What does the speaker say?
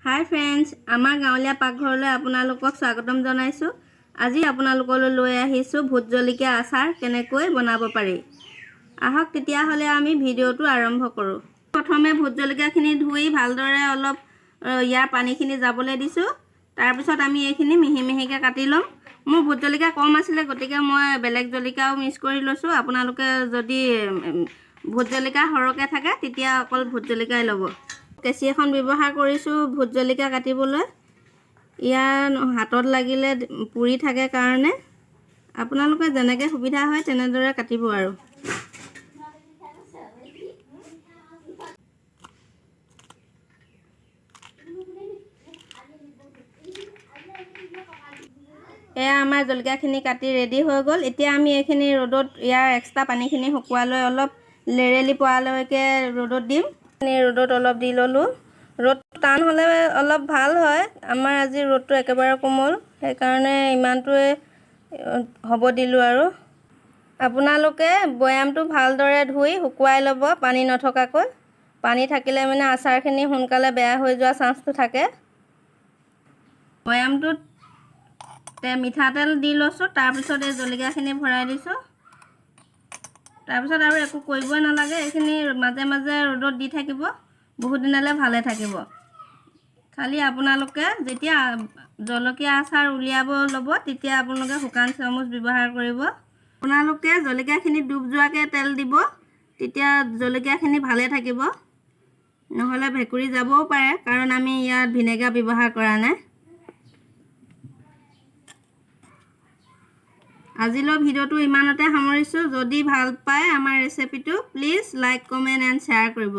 হাই friends, আমাৰ গাঁৱলীয়া পাকঘৰলৈ আপোনালোকক স্বাগতম জনাইছোঁ। আজি আপোনালোকলৈ লৈ আহিছোঁ ভোট জলকীয়া আচাৰ কেনেকৈ বনাব পাৰি। আহক তেতিয়াহ'লে আমি ভিডিঅ'টো আৰম্ভ কৰোঁ। প্ৰথমে ভোট জলকীয়াখিনি ধুই ভালদৰে অলপ ইয়াৰ পানীখিনি যাবলৈ দিছোঁ। তাৰপিছত আমি এইখিনি মিহি মিহিকৈ কাটি ল'ম। মোৰ ভোট জলকীয়া কম আছিলে, গতিকে মই বেলেগ জলকীয়াও মিক্স কৰি লৈছোঁ। আপোনালোকে যদি ভোট জলকীয়া সৰহকৈ থাকে, তেতিয়া অকল ভোট জলকীয়াই ল'ব। কেঁচি এখন ব্যৱহাৰ কৰিছোঁ ভোট জলকীয়া কাটিবলৈ। ইয়াৰ হাতত লাগিলে পুৰি থাকে কাৰণে আপোনালোকে যেনেকৈ সুবিধা হয় তেনেদৰে কাটিব। আৰু এয়া আমাৰ জলকীয়াখিনি কাটি ৰেডি হৈ গ'ল। এতিয়া আমি এইখিনি ৰ'দত ইয়াৰ এক্সট্ৰা পানীখিনি শুকুৱালৈ, অলপ লেৰেলি পোৱালৈকে ৰ'দত দিম। ৰ'দত অলপ দি ল'লোঁ। ৰ'দ টান হ'লে অলপ ভাল হয়। আমাৰ আজি ৰ'দটো একেবাৰে কোমল, সেইকাৰণে ইমানটোৱে হ'ব দিলোঁ। আৰু আপোনালোকে বৈয়ামটো ভালদৰে ধুই শুকুৱাই ল'ব পানী নথকাকৈ। পানী থাকিলে মানে আচাৰখিনি সোনকালে বেয়া হৈ যোৱা চান্সটো থাকে। বৈয়ামটোত মিঠাতেল দি লৈছোঁ। তাৰপিছত এই জলকীয়াখিনি ভৰাই দিছোঁ। তাৰপিছত আৰু একো কৰিবই নালাগে। এইখিনি মাজে মাজে ৰ'দত দি থাকিব, বহুত দিনলৈ ভালে থাকিব। খালি আপোনালোকে যেতিয়া জলকীয়া আচাৰ উলিয়াব ল'ব, তেতিয়া আপোনালোকে শুকান চামুচ ব্যৱহাৰ কৰিব। আপোনালোকে জলকীয়াখিনি ডুব যোৱাকৈ তেল দিব, তেতিয়া জলকীয়াখিনি ভালে থাকিব। নহ'লে ভেঁকুৰি যাবও পাৰে, কাৰণ আমি ইয়াত ভিনেগাৰ ব্যৱহাৰ কৰা নাই। আজিলৈ ভিডিঅ'টো ইমানতে সামৰিছোঁ। যদি ভাল পায় আমাৰ ৰেচিপিটো, please like, comment and share কৰিব।